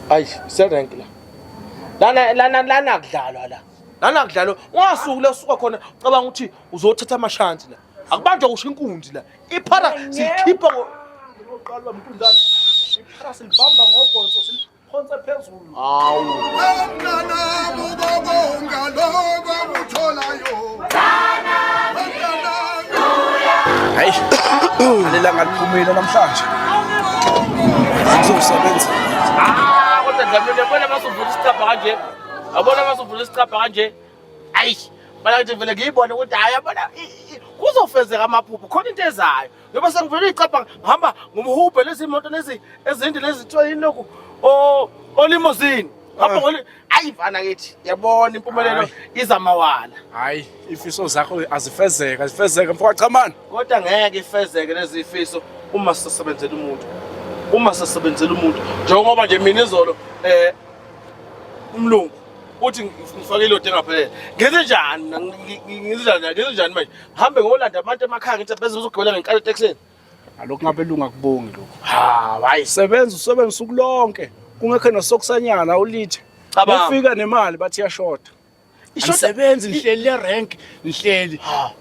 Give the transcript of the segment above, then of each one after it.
Ayi, serenk la. Lana lana lana kudlalwa la. Lana kudlalwa. Ungasuki la usuka khona ucabanga ukuthi uzothatha amashansi la. Akubanjwa kusho inkunzi la. Iphara sikhipha ngo Uqala uba mntunzana. Iphara silibamba ngobhonso siliphonse phezulu. Hawu. Mntanami ubobonga lokho akutholayo. Mntanami. Hayi. Alelanga liphumile namhlanje. Sizosebenza. Ah, kodwa Dlamini yabona masuvula isicabha kanje. Yabona masuvula isicabha kanje. Ayi, bala nje vele ngiyibone ukuthi hayi yabona kuzofezeka amaphupho khona into ezayo. Ngoba sengivele icabha ngihamba ngomhubhe lezi moto lezi ezinde lezi kuthiwa yini lokhu? O olimousine. Hamba ngoli ayi mfana kithi yabona impumelelo iza mawala. Hayi, ifiso zakho azifezeke, azifezeke mfoka Chamani. Kodwa ngeke ifezeke lezi ifiso uma sisebenzela umuntu. Uma sisebenzela umuntu njengoba nje mina izolo eh umlungu uthi ngifake ilodi engaphelele. Ngenze njani? Ngenze njani? Ngenze njani manje? Hambe ngolanda abantu emakhaya ngithi beze bezogibela ngenkalo etekisini. Alokhu ngabelungu akubongi lokhu. Ha, hayi. Sebenza usebenza usuku lonke. Kungekho nosokusanyana ulithe. Cabanga. Ufika nemali bathi iyashoda. Isebenzi ngihleli le rank ngihleli. Ha.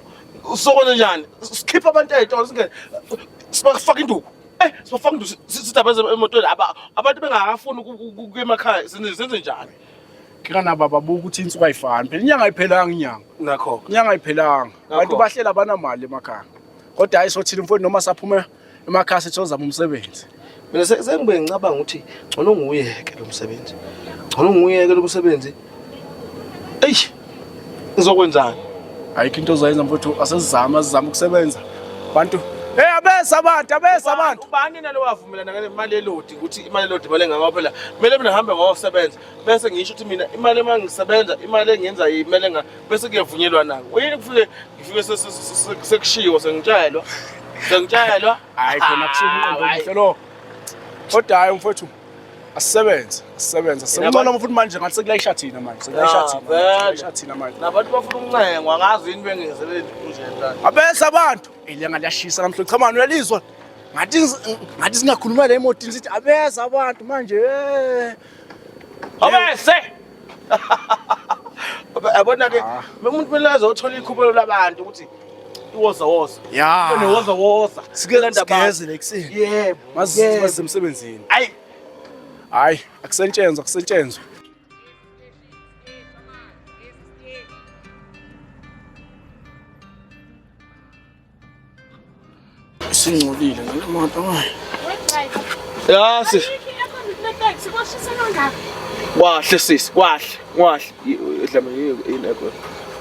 Usokwenza njani? Sikhipha abantu ey'tolo singene sibafaka induku. Eh, sibafaka induku sithi abeze emotweni abantu bengakafuni ukuya emakhaya senze njani? Kika naba babuka ukuthi insuku ayifani. Phela inyanga ayiphelanga inyanga. Nakho. Inyanga ayiphelanga. Abantu Nakho. bahlela abanamali emakhaya. Kodwa hayi sothini mfowethu noma saphume emakhaya sithozama umsebenzi. Mina sengibuye ngicabanga ukuthi ngcono nguyeke lo msebenzi. Ngcono nguyeke lo msebenzi. Eish. Ngizokwenzani? Ayikho into ozoyenza mfowethu asizama sizama ukusebenza. Bantu Hey abesa abantu abesa abantu. Ubani nalo wavumelana ngale mali elodi ukuthi imali elodi imali engaka phela. Kumele mina ngihambe ngosebenza bese ngisho ukuthi mina imali uma ngisebenza imali engiyenza imali enga bese kuyavunyelwa nako. Uyini kufike ngifike sekushiwo sengitshelwa. Sengitshelwa. Hayi khona kusuka umqondo omuhle lo. Kodwa hayi mfowethu asisebenze asisebenze. Sengcono futhi manje ngathi sekulayisha thina manje sekulayisha thina. Sekulayisha thina manje. Nabantu bafuna ukuncengwa angazi yini bengenzele nje mntana. Abesa abantu. Ilanga liyashisa namhlanje cha mani uyalizwa. Ngathi ngathi singakhuluma la emotini sithi abeza abantu manje. Abese. Yabona ke umuntu kumele azothola ikhubelo labantu ukuthi iwoza woza. Ya. Newoza woza. Sike sigeze lekuseni. Yebo. Mazi emsebenzini. Ayi. Hayi, akusetshenzwa, akusetshenzwa. Isingcolile ngale moto manje. Ya sisi. Kwahle sisi, kwahle, kwahle. Dlama yini ekho?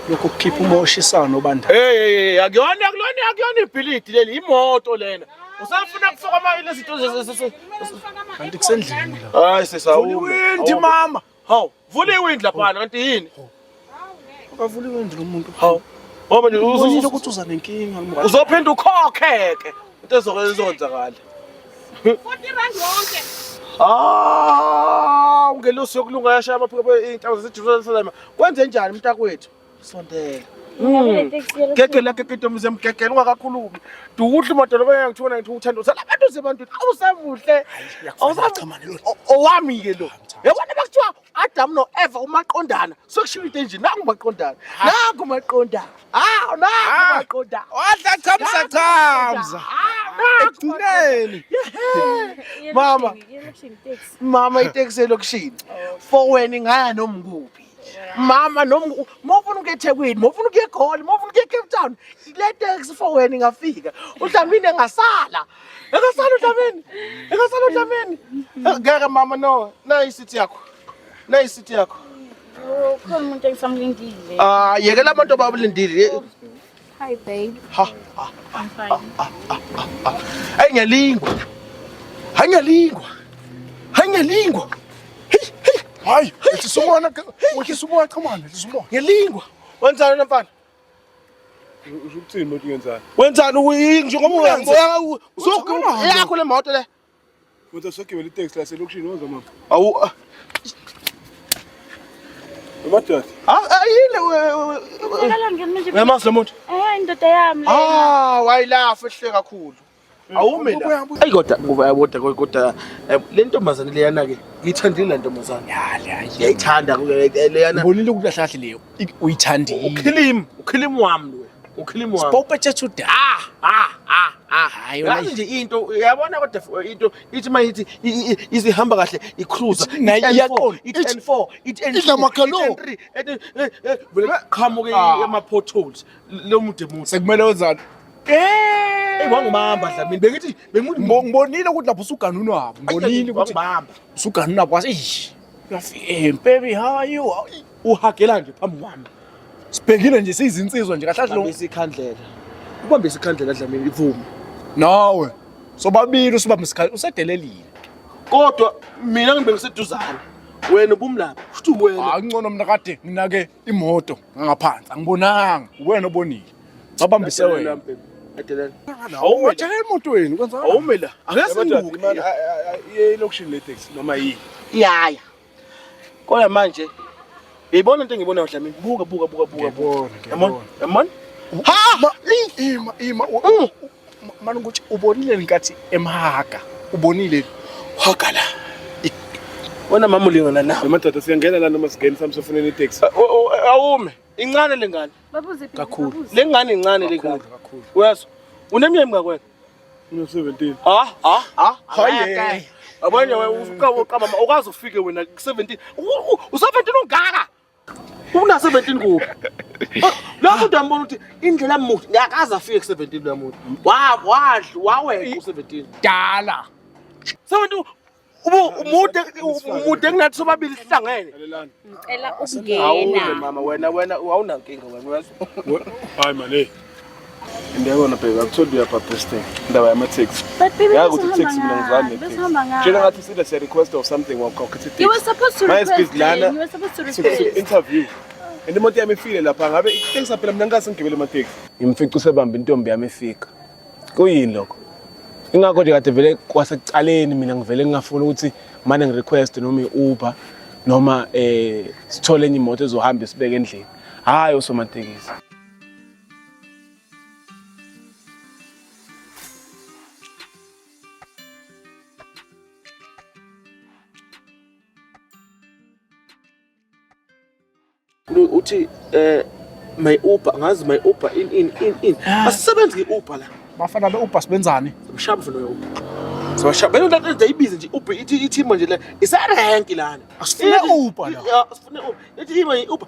Lokho kukhipha umoya oshisayo nobanda. Hey hey hey, akuyona akuyona akuyona ibhilidi leli, imoto lena. Usafuna kufaka ama lezi zinto Kanti kusendlini la. Hayi sisi Vula awume. iwindi mama. Hawu, vula iwindi lapha kanti yini? Akavula iwindi lo muntu. Hawu. Ngoba nje Ubonile ukuthi uza nenkinga lo muntu. uzophinda ukhokhe ke. Into ezokwenzakala. 40 rand wonke. Ah, ungelusi yokulunga yashaya amaphiko iy'nhlanga zaseJerusalema. Kwenze njani mntakwethu? Sondela. Gegela gege intombi zemgegela ungakakhulumi. Dukuhle umadolo baya ngithiwa ngithi uthanda usala abantu sebantwini. Awusemuhle. Awusamane lo. Owami ke lo. Yabona bakuthiwa Adam no Eva umaqondana. Sokushiwo into enje nangu maqondana. Nangu maqondana. Ah, nangu maqondana. Wadla chamza chamza. Ekugcineni. Mama. Mama iteksi elokishini. For wena ingaya noma kuphi. Mama noma mawufuna ukuya eThekwini, mawufuna ukuya eGoli, mawufuna ukuya eCape Town, le taxi for wena ingafika. UDlamini engasala. Engasala uDlamini. Engasala uDlamini. Ngeke mama no, nayi isithi yakho. Nayi isithi yakho. Khona umuntu engisamlindile. Ah, yekela abantu abakulindile. Hi babe. Ha. I'm fine. Hayi ngiyalingwa. Hayi ngiyalingwa. Hayi ngiyalingwa. Hey, hey. Hayi, ehlisa umoya, wehlisa umoya, come on, ehlisa umoya. Ngiyalingwa. Wenzani wena mfana? Usho ukuthini manje ngenzani? Wenzani njengoba Wenza- uzoku yakho le moto le. Wenza sogibela iteksi laselokishini woza mama. Awu Emadoda. ah yini Ngicela ngene manje. uyamazi lo muntu? Eh indoda yami le. Ah, wayilafa ehle kakhulu. Awume la. Ayi kodwa kuba yabodwa kodwa le ntombazane leyana ke ngiyithandile le ntombazane. Ngiyayithanda leyana. Ubonile ukuthi kahle kahle leyo uyithandile. Ukhilimu, ukhilimu wami lo. Ukhilimu wami. Spope thethu da. Ah ah ah ah. Hayi, wena Yazi nje into uyabona kodwa into ithi mayithi izihamba kahle i-cruiser Nayo iyaqonda. ithi N4 ithi N2 Idla amakalo. N3 vele qhamuke ama potholes lo mude mude. Sekumele wenzani? Eh wangibamba Dlamini bengithi bengithi Ngibonile ukuthi lapho usugana unwabo. Ngibonile ukuthi wangibamba. usugana unwabo wathi eish. Uyafika eh baby how are you? Uhagela nje phambi kwami. Sibhekile nje siyizinsizwa nje kahle kahle lo. Ubambe ikhandlela. Ubambe isikhandlela Dlamini ivume. Nawe. Sobabili usibambe isikhathi usedelelile. Kodwa mina ngibe ngiseduzane. Wena ubumlapha. Futhi wena. Hayi ngcono mina kade nginake imoto ngangaphansi angibonanga wena obonile. Babambise wena. Adelela. Awuwajake emotweni kwenza. Awume la. Ake Madoda, singuke. imali iye elokishini le taxi noma yini? Iyaya. Kodwa manje uyibona into engiyibonayo Dlamini. Buka buka buka buka. Ngiyabona, Yabona? ngiyabona. Yabona? Ha! Ima ima manje ukuthi ubonile nkathi emhaga. Ubonile. Haga la. Wena mama ulingana nawe. Madoda siyangena la noma singena sami sofuneni itaxi. Awume. Incane lengane. Babuze baby, Kakhulu. babuze. Lengane incane lengane. Kakhulu. Uyazwa? Uneminyaka emingaki wena? Ngino 17. Ah ah ah. Hayi. Abanye uqaba uqaba ukaze ufike wena ku 17. U17 ungaka. Una 17 kuphi? Lo muntu uyambona ukuthi indlela amuthi ngiyakaze afike ku 17 lo muntu. Wa wadlu waweka ku 17. Dala. 17 ubu umude umude kunathi sobabili sihlangene. Lalelani. Ngicela Awume ukungena. mama wena wena awunankinga wena uyazwa. Hayi man hey. Ndiyabona baby, I've told you about this thing. Indaba yama taxi. But baby, Yazi ukuthi besihamba taxi mina ngizwani ngani? ne taxi. Besihamba ngani? Tshela ngathi sida siya request of something wakhokha You were supposed to Manje request. sibhizi lana. then. You were supposed to request. Interview. And imoto yami ifile lapha ngabe itaxi phela mina ngikase ngigibele ama taxi. Ngimfica usebamba intombi yami efika. Kuyini lokho? Ingakho nje kade vele kwasekucaleni mina ngivele ngingafuni ukuthi mane ngirequest noma i-Uber noma sithole enye imoto ezohamba isibeke endlini. Hayi osomatekisi. Uthi my Uber ngazi my Uber in in in in. Asisebenzi nge-Uber la. Bafana be-Uber sibenzani? Mshaba mfana we-Uber. Sibashaba. Beno lento nje ibize nje Uber ithi ithima nje le isarenki lana. Asifune Uber la. Ya asifune Uber. Ithi ima i-Uber.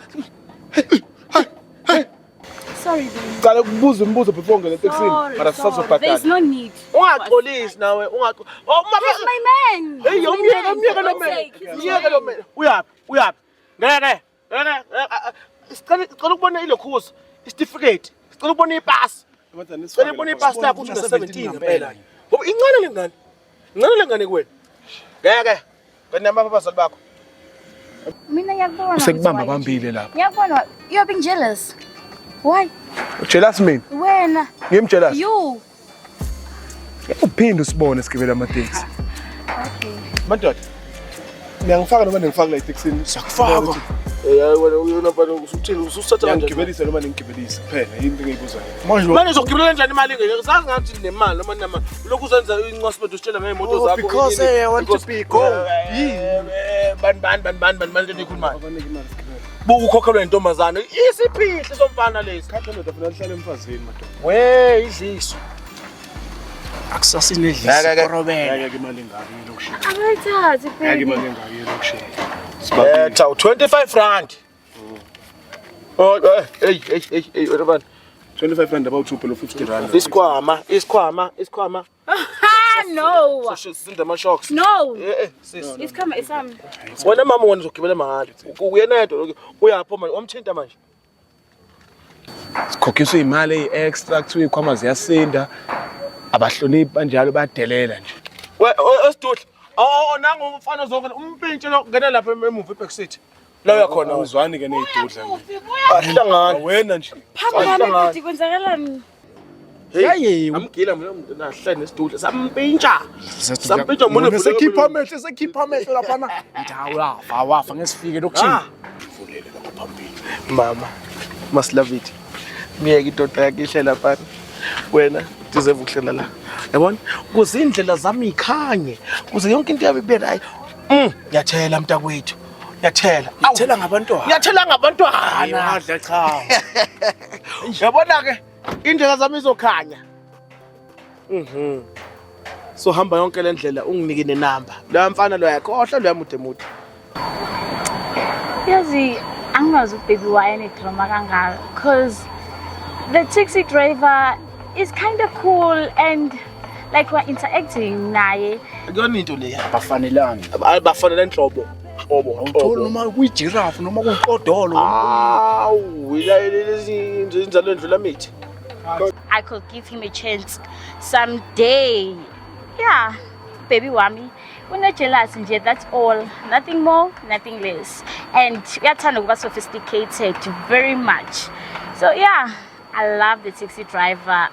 Sorry baby. Cala ukubuza imibuzo before ngene etaxini. Sorry. Mara sorry. sisazobhadala. There's no need. Ungaxolisi nawe ungaxo. Oh mama. He's my man. Hey He's my umyeke man, umyeke for lo God's man. sake. He's my Umyeke lo man. man. Uyaphi? Uyaphi? Ngeke. Ngeke. Sicela ukubona ilokhuza. Isitifiketi. Sicela ukubona ipasi. Sicela ukubona ipasi lakho ukuthi una 17 ngempela. Ngoba incane lengane. Incane lengane kuwena. Ngeke. Kanti amapha abazali bakho. Mina ngiyakubona. Usekubamba ukuthi why bambile lapha. Ngiyakubona. You're being jealous. Why? Jealous mina. Wena. Ngim jealous. You. Uphinde usibone sigibele ama taxi. Okay. Madoda. Niyangifaka noma ningifaka la etaxini? Siyakufaka. Eh wena uyona mfana usuthini ususatha kanjani? Ngiyangigibelisa noma ningigibelisa kuphela yini into engiyibuzayo. Manje Manje uzogibela kanjani imali ngeke? Sazi ngathi nemali noma nemali. Lokhu uzenza incwasibethu usitshela ngey'moto Oh, zakho. because, yini, I want to because, be go. Bani bani bani bani bani bani nikhulumayo. Abanike imali sigibele. Buka ukhokhelwa intombazane. Isiphihli somfana lesi. Khathi ndoda funa lihlale emfazini madoda. We idliso. akusasinedlisi Ngeke. korobela. Ngeke imali engaka elokishini. Akayithathi Ngeke baby. imali engaka elokishini. Letha 25 rand. Oh hey hey hey hey wena bani. 25 rand about 2 phela 50 rand. Isikhwama, isikhwama, isikhwama. Ah no. Sinda ama shocks. No. Eh eh sis. Isikhwama esami. Wena mama wena uzogibela mahhala. Uyena yedwa uyapho manje wamthinta manje. Sikhokhiswa imali eyi-extra kuthiwa iy'khwama ziyasinda. Abahloniphi banjalo bayadelela nje. We esidudla. Oh nangu umfana ozongena umpintshi lo ngena lapha emuva eback seat. La uyakhona wena. Awuzwani ke nezidudla. Ahlangana. Wena nje. Phambi kwami futhi kwenzakalani? Hey, amgila mina umuntu nahlala nesidudla sampintsha. Sampintsha umuntu Sekhipha amehlo, sekhipha amehlo laphana. Ngithi hawu wafa wafa ngesifike lokishini. Ah. Mama, must love it. Miyeke indoda yakhe ihle lapha. Wena Deserve ukuhlela la. Yabona? Kuze indlela zami ikhanye, kuze yonke into yami ibe right. Ngiyathela mntakwethu. Ngiyathela. Awu, Thela ngabantwana. Ngiyathela ngabantwana. Wadla cha. Yabona ke indlela zami izokhanya. So hamba yonke le ndlela unginike nenamba. Loya mfana loya yakhohlwa loya mude mude. Yazi angazi ubaby why ene-drama kangaka because the taxi driver is kind of cool and like we're interacting naye. Kuyona into leya. Abafanelani. Bafanele nhlobo. Nhlobo. Awutholi noma kuyijirafu noma kuyiqodolo. Awu, lezi inzalo endlula mithi. I could give him a chance someday. Yeah, baby wami. Une-jealous nje, that's all. Nothing more, nothing less. And uyathanda ukuba sophisticated very much. So yeah, I love the taxi driver.